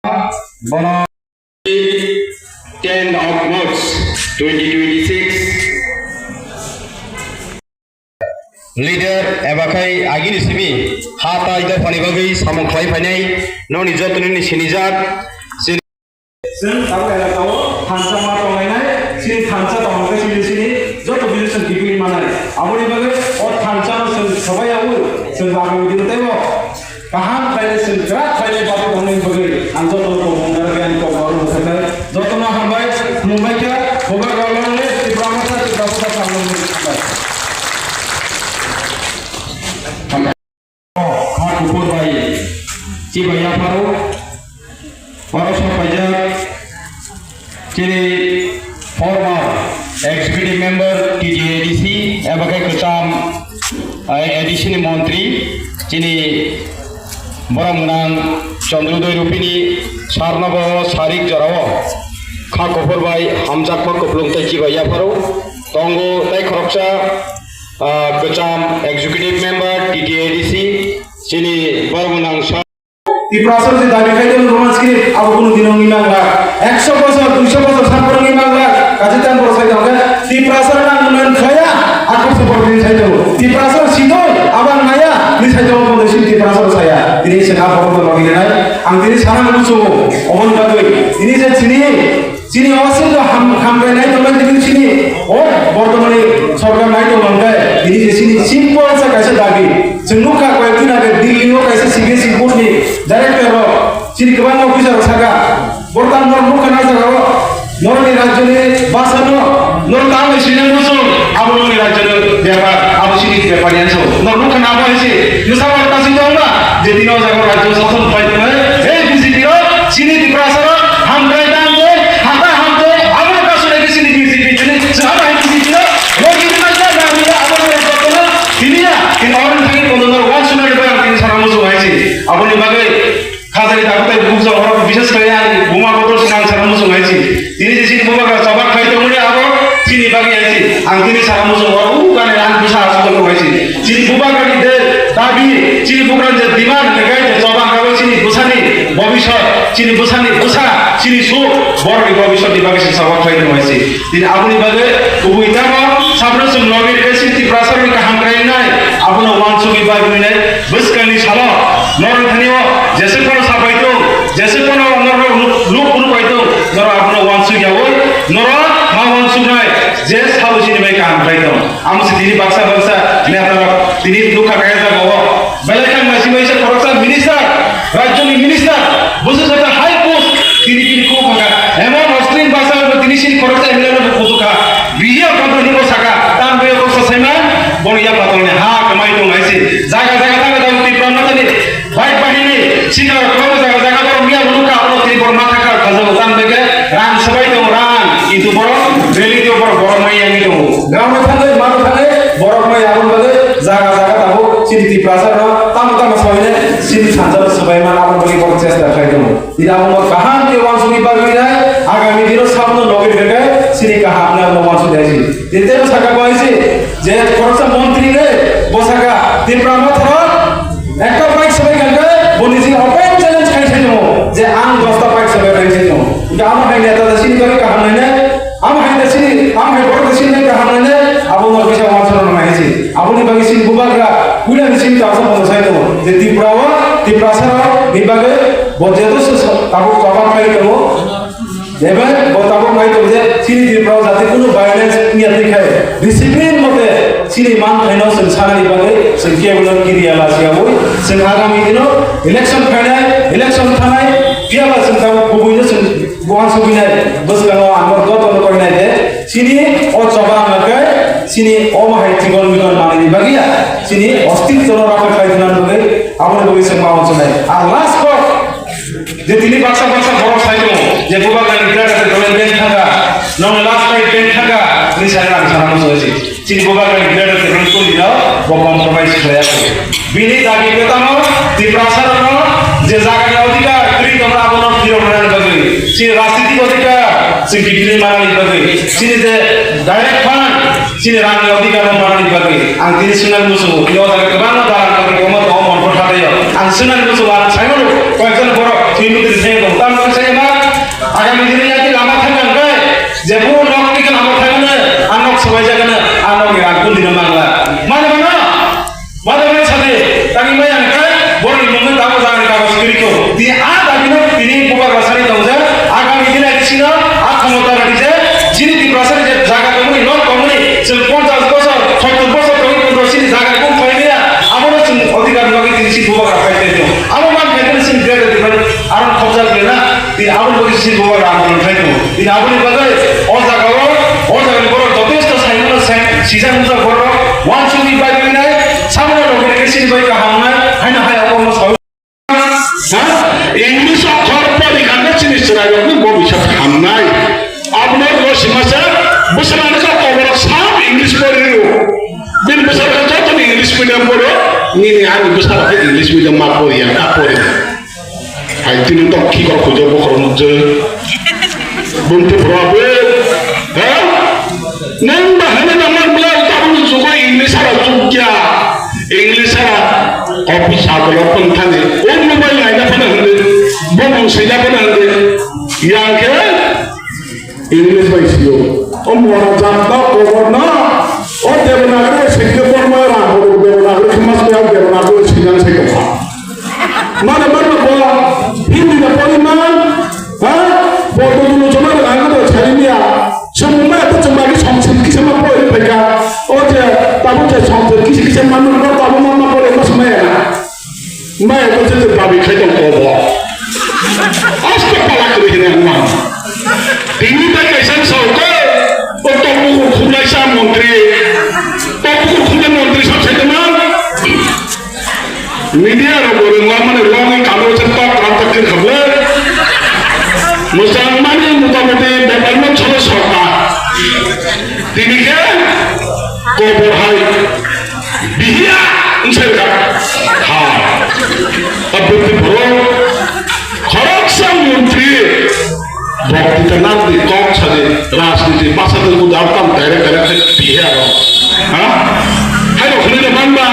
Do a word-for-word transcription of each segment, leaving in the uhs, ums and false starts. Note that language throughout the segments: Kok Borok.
Bono tenth of March twenty twenty-six. Leader eba khai agini simi ha tai dophani bagwi samung khlai phainai noni joto nini sinijak. Chwng tabuk elaka o thansa ma tonglainai, chini thansa tongkhe chini chini joto bini chwng kiphilwi manai. Aboni bagwi o thansa no chwng sobai yaui chwng bagwi dino teibo kaham khlainai chwng kwrak khlainai bagwi tongnai bagwi ang joto no kok mung nai, ang kok mung nai, joto no hambai, khulumbai kha, bubagra longni Tipra Motha, Tipra Motha samung nai hambai. Kha kuphur bai chibai yapharo, oro sok paijak chini former executive member T T A D C eba khe kwcham, eh, A D C ni montri chini borok gwnang Chandrodoi Rupini sir no bo sarik jorao kha kuphur bai hamjakma kuplung tei chibai yapharo tongo tei khoroksa, ah, kwcham executive member T T A D C chini borok gwnang sir. Tiprasa je dabi khai tong Roman script abo kunu dino wngwi mangla. Ekso bosor, duiso bosor sampor wngwi mangla. Kaje tang boro sai tong khe Tiprasa nang nang khaya, akhor se boro din sai tong. Tiprasa sidol abang naya, ni sai tong kono sin Tiprasa saya. Ini se na boro to logi nai. Ang tini sana musu obon bagwi. Ini je chini Chini o sini ham, hambai nai tongmani tini chini o bortomani sorkar nai tongmani tini je chini simple sa kaisa dabi. Chwng nukha koyek din age Delhi o kaisa C B S E board ni director rok chini kwbangma officer rok saka bortan norok nukha na jaga o norokni rajyoni basa no norok tamo sini muchung abo norokni rajyoni bepar abo chini bepar yan so norok nukha na abo hai se nusaba kasi tongma je dino jaga rajyo sason pai tongmani ei B J P rok chini Tiprasa rok hamkrai tang je hata hamkrai abo kasu lagi chini B J P chini sahaba hai chini chini logi mana na ni abo na kono tini ya in orang thani kono no wan suna ni bayang tini sana musu hai si abo ni bagai khajari takutai bukja orang bishes kaya buma kotor sinang sana musu hai si tini je chini bubagra sabak khai tongmani abo chini bagi hai si ang tini sana musu oro u kane ang bisa asuk hai si. Chini bubagrani de dabi, chini bubagrani je demand hwnwi khe je choba hwnwi chini bwsani bobisot, chini bwsani bwsa, chini suk, borokni bobisotni bagwi se choba khlai tongmani se. Tini aboni bagwi kubui tamo sabrwsong logi rwkhe chini Tiprasarokni kaham khlainai, abono uansugwi bagwi nai bwskangni salo norok thani o jese kono sapai tong, jese kono norok nuk nuk nuk pai tong, norok abono uansuk yaui norok ma uansuknai je sabo chini bai kaham khlai tong. Amo se tini baksa baksa neta rok tini nukha kaya jaga o. Belai khang nasi bai se khoroksa minister, rajyoni minister, busu sata high post, tini tini kho khaka. Emon ostring basa bo tini sini khoroksa M L A no busu kha. Biya pantoni bo saka, tam be ko sa sema, bo ya patoni ha kamai tong aisi. Jaga jaga tang tang Tipra Motha ni Bike bahini, sikla rok kwbangma jaga jaga borok miya bo nukha, abo tini borok ma thangkha, khajago tang beke rang swbai tongo, rang, kintu borok rally twibo borok, borok mai yangwi tongo. Gram thangwi, mano thangwi, borok mai aboni bagwi jaga jaga tabuk chini Tiprasa rok tamo tamo swbaine chini thansa rok swbai man aboni bagwi borok chesta khlai tongo. Tini abo kaham khe uansukni bagwi nai, agami dino sabono logi beke chini kaham nai abo uansuk nai si. Tini tebo saka bo hai si, je khoroksa montri le bo saka Tipra Motha rok Ekta bike swbai kha khe bo niji open challenge khai sai tongo je ang dosta bike swbai bai sai tongo. Hingkhe amo hai neta da chini bagwi kaham nai nai, amo hai da chini, amo hai borok da chini bai kaham nai nai, abo no kisa wansana nang hai se. Aboni bagwi chini bubagra puila ni chini tangsa bono sai tongo je Tripura o, Tiprasa rok ni bagwi bo jeto se tabuk choba khai tongo. Ebe bo tabuk nai tongo je chini Tripura o jate kunu violence wngya twi khai discipline mote chini manthaino chwng sanani bagwi chwng kebono kiriya lachiyaui chwng agami dino election phainai, election thanai, phiyaba chwng tabuk kubuino chwng uansugwinai bwskango ang jotono koinai je chini o choba wngkhe chini omo hai chikon mikon manwini bagwi ya chini ostitwno rakha khlai thwna bagwi aboni bagwi chwng ma uansuknai. Ang last kok Je tini baksa baksa borok sai tongo, je bubagrani greater development thangkha, nong last fight bank thangkha, ni sai ang sana muchung si. Chini bubagrani greater development kuni no bo compromise khlaiya kho. Bini dabi kwtangno Tiprasa rokno je jaga ni odhikar kwrwi tongma abono phirok rwnani bagwi, chini rajnitik odhikar chwng kiphilwi manani bagwi, chini je direct fund Chini rangni odhikar no manani bagwi ang tini swngnani muchungo, tini o jaga kwbangma dalan bagwi kwbangma tongo Manipur hataio. Ang swngnani muchungo, ang saimano koyekjon borok tini Tei bo tamo se ma, agami dini yati lama thangkha hwnkhe, je bo nok ni lama thangkha, a nok swbai jakha, a nok ni rang kun dina mangla. Mano mano, mano mano sadi, tangwi maya hwnkhe, borok ni mungwi tamo jagani kagoj kwrwi kho. Tini a dagino tini bubagra sari tongja, agami dini yati sino, a khomota rwdi je, chini Tiprasa ni je jaga tongmani, nok tongmani, chwng ponchash bosor, sottor bosor tongwi tongwi chini jaga kung khlai maya, abono chwng odhikar ni bagwi tini chini bubagra khai tongwi tongo. Abo man khai tongwi chini greater Tipraland aro khobjak le na, tini aboni bagwi chini bubagra andolon khai tongo. Tini aboni bagwi o jaga o, o jaga ni borok jotesto sai mano sai, sijak mano borok, wansugwi bai bai nai, samano logi rege chini bai kaham nai, haino hai abono sai. Ha? English okhor pori kha chini chwrairokni bobiswt hamnai. Abono rw simasa bwsarano kha koborok sam English pori rw. Bini bwsarok jotono English medium poro, nini ani bwsarok khe English medium ma pori ya, ta pori. Hai tini to ki kor khujo bokhorok nukjak. Bumtwi phuru abo, ha? Nang ba hwnwi nang nang bwlai tabukni jugo English aro chukya. English aro office adolot pon thani. O mobile naina phano hwnwi, bumung swina phano hwnwi. Yang khe English bai sio. O mora jat no kobor no. O Devanagari bai swikhe borma rang bodo Devanagari khe mas khe Devanagari bai swinang sai tongkha. Mane mane bo Hindi na pori man, ha? Bo to dulo joma de ang to chari niya. Chwng ma to chwng bagi songsit kisa ma pori phaika. O je tabo je songsit kisa kisa manu ko tabo ma ma pori ma smaya na. Maya to je babi khai tong ko bo. Aste pala kri hine ma. Tini ta kaisa sa ko. O to bu khulai sa montri. To bu khulai montri sa chai ma. Media rok bo rwngma mani rwmani kamo se tok ram tak kir khablai. Mwchang mani motamoti bebak no cholo sorkar. Tini khe kobor hai. Bihiya wngsa rwkha. Ha. Abwtwi borok khoroksa montri. Bokti ta nang di kok sadi rajniti basa de uda tam direct direct hai pihe aro. Ha? Hai rok hwnwi de man ba.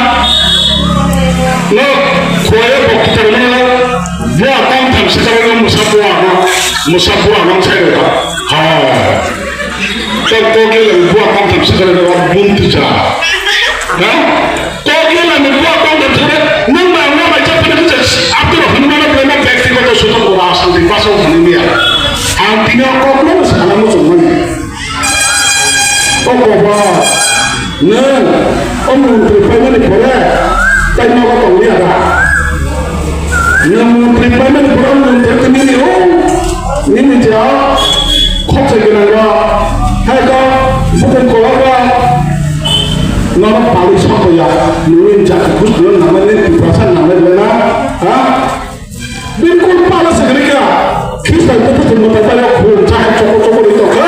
No, khoye bokti ta mano. Bua tong tham sikaro no musa bua no. Musa bua no sai ro. Ha. Tong kok le bua tong tham sikaro no bun tu cha. Ha? Kok yelani buwa tongkha thore, nwng ba nwng bai chapani kisa abdul hwnmano belai ma byaktigoto sutok bo rajnitik basa o hwnwi maya. Ang tini o kokno sana muchungmani. O kobo, nwng o montri paimani pore, tai nogo tongwi ada. Nwng montri paimani pore o montri khe nini o, nini je o khokchai gwnang rok, hai kok bukung kolok rok. Nono pali soko ya, nini jati buji no nama nini Tiprasa nama lena, ha? Bilkul pala se gari kya? Khristan to to mata pala khun cha hai choko choko ri to kha.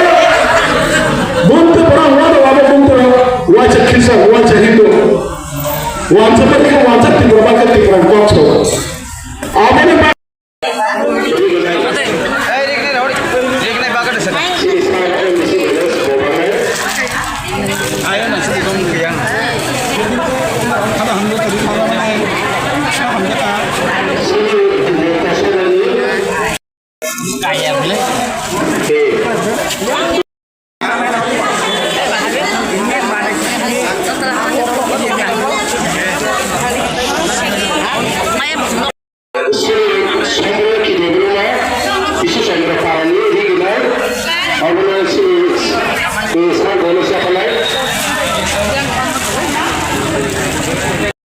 Bunte para wada wada bunte, wacha Khristan, wacha Hindu. Wacha pari ke wacha Tipra ba ke Tipra kok so. Abone